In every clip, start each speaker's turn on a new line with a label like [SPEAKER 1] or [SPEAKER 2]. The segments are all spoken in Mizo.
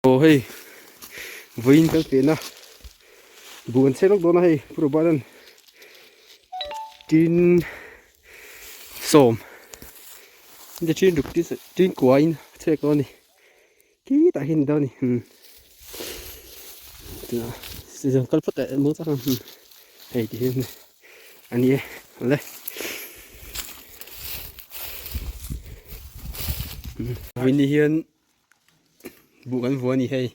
[SPEAKER 1] Aw hei vawiin kan fehna buh an chhek lawk dawn a hei pu Robert an tin sawm tin tin ruk tin tin kua in a chhek dawn a ni khitah hian a ni dawn a ni umm tunah kal phawt teh maw tak ang hei ti hian a ni e awle vawiin ni hian. Buh kan vuah a ni hei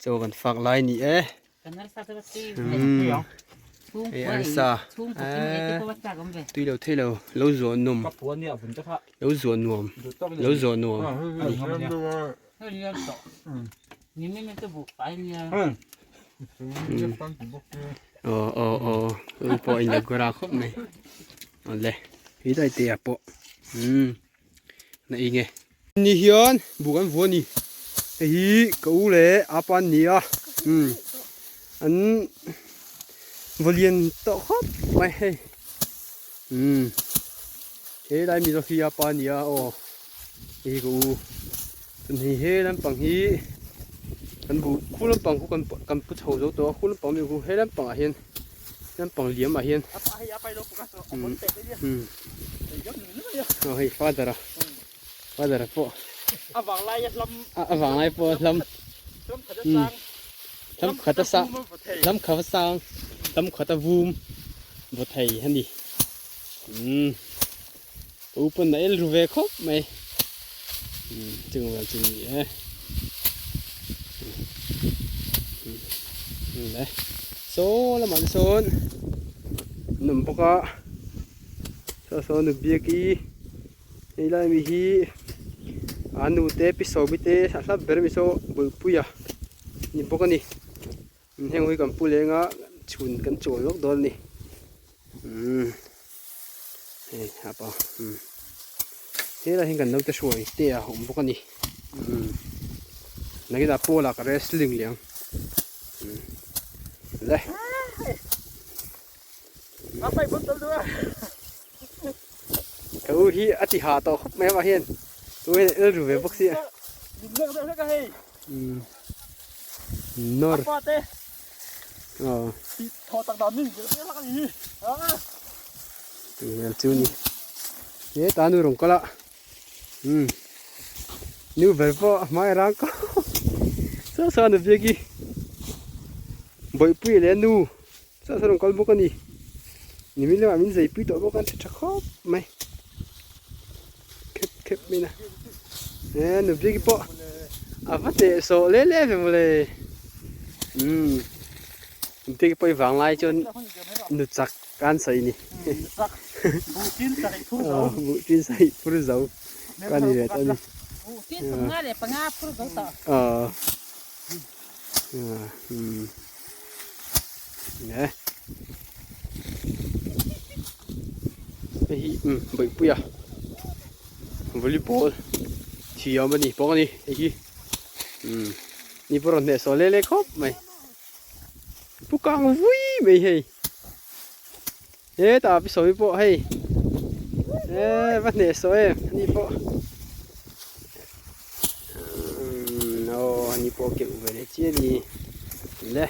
[SPEAKER 1] chaw kan fak lai a ni e hei arsa tui lo thei lo lo zawh nawm lo zawh nuam lo zawh nuam aw aw aw tun pawh in la gwara khawp mai awle helai te ah pawh umm. Na eng e. Ni hian buk an vuah a ni. Hei hi ka u leh apa an ni a. Umm an vaw lian tawh khawp mai hei. Umm he lai mi zawk hi apa a ni a aw hei hi ka u. Chuan hei he lampang hi kan buh khu lampang khu kan pu chho zo tawh a khu lampang mi khu he lampangah hian lampang liamah hian umm. Aw hei father a father a pawh
[SPEAKER 2] a vanglai a hlam
[SPEAKER 1] a vanglai pawh a hlam hlam khat a sang hlam khat a sang hlam khat a vum vaw thei a ni umm ka u pawn a el ru ve khawp mai umm chung vel chu ni e umm le saw lamah te sawn an awm bawk a. Saw saw nu biaki hei lai mi hi a nu te pi sawmi te a hlap ber ami saw bawihpuia ni bawk a ni heng hi kan pu leng a chhun kan chawl lawk dawn a ni umm hei apa umm helai hian kan naute hruai te a awm bawk a ni umm nakinah pawl ah ka wrestling leh ang umm le. Ka u hi a ti ha tawh khawp mai amah hian tu hian el ru ve bawk si a. Nawr. Aw. Tu hian chu ni. He ta nu rawn kal a. Umm. Nu ber pawh a hmai rang kau. Saw saw nu biaki. Bawihpui leh nu. Chuan sawn rawn kal bawk a ni. Nimin lamah min zei pui tawh bawk a tha tha khawp mai. Khep khep mai na. E nu bik pawh a va teh sawh leh leh ve mawle. Umm bik pawh i vang lai chuan nu chak kan sawi ni.
[SPEAKER 2] Buh tin sarih phur zo.
[SPEAKER 1] Buh tin sarih phur zo ka ni ve tawh a ni.
[SPEAKER 3] Buh tin panga leh panga phur zo tawh.
[SPEAKER 1] Aw. Umm hei hi umm bawihpuia volleyball thiam a ni bawk a ni hei hi umm ni pawh rawn hneh sawh leh leh khawp mai pu kang vui mai hei hetah pi sawi pawh hei eee va hneh sawh em ani pawh umm aw ani pawh keuh ve leh chiah a ni le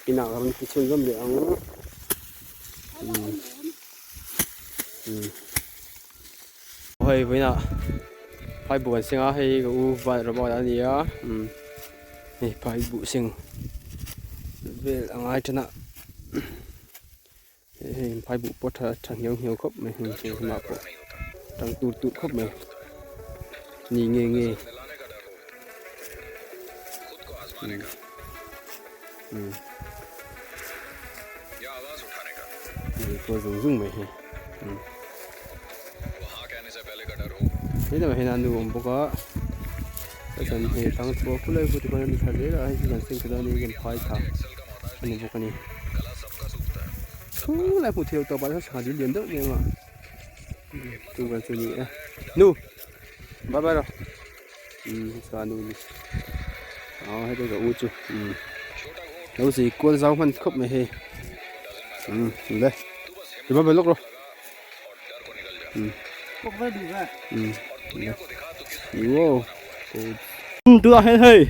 [SPEAKER 1] inah ka rawn ti chhunzawm leh ang umm umm hei vawiinah phai buh an seng a hei ka u van robot a ni a umm hei phai buh seng vel a ngai tan a. Hei phai buh pawh tha tha hniau hniau khawp mai hei chu hmunah pawh tang tur tur khawp mai ni nge nge umm ni kual zung zung mai hei umm he lamah hian a nu a awm bawk a chuan hei tang chhuah khulai pawh tikhuan a ni thla zel a hei chu kan seng ta dawn a ni kan phai thla a ni bawk a ni. Chhung lai hmuh theih tawp ah hian sangha dil lian deuh mai a chu vel chu a ni e nu bye bye rawh umm chuan nu ni aw heti ka u chu umm lo zei kual zau hman khawp mai hei umm le bye bye lawk rawh umm umm le wow.
[SPEAKER 2] Tunah hian hei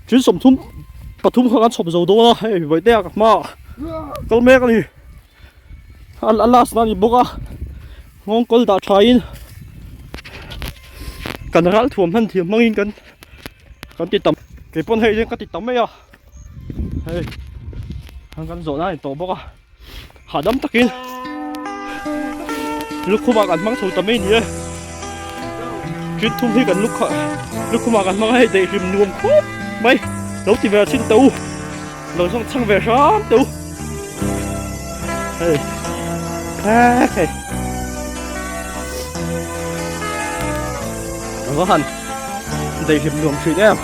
[SPEAKER 2] thil 33 kha kan chhawp zo dawn a hei vawitea ka hmaah kal mek a ni a last na a ni bawk a nghawng kawl dah tha in kan ral thuam hman thiam hmangin kan kan ti tam kei pawn hei ka ti tam mai a hei kan zawh na a ni tawh bawk a. Hahdam takin lukhumah kan hmang chho ta mai ni e. Thil thum hi kan lukha lukhumah kan hmang a hei daihlim nuam khawp mai. Lo ti ve chin teh u. Lo zawng chhang ve hram teh u. Hei hei Ang va han daihlim nuam thin em.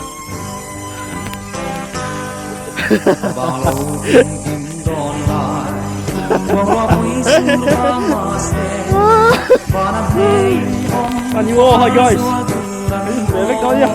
[SPEAKER 2] Ani aw hi guys. Ve vek dawn nia.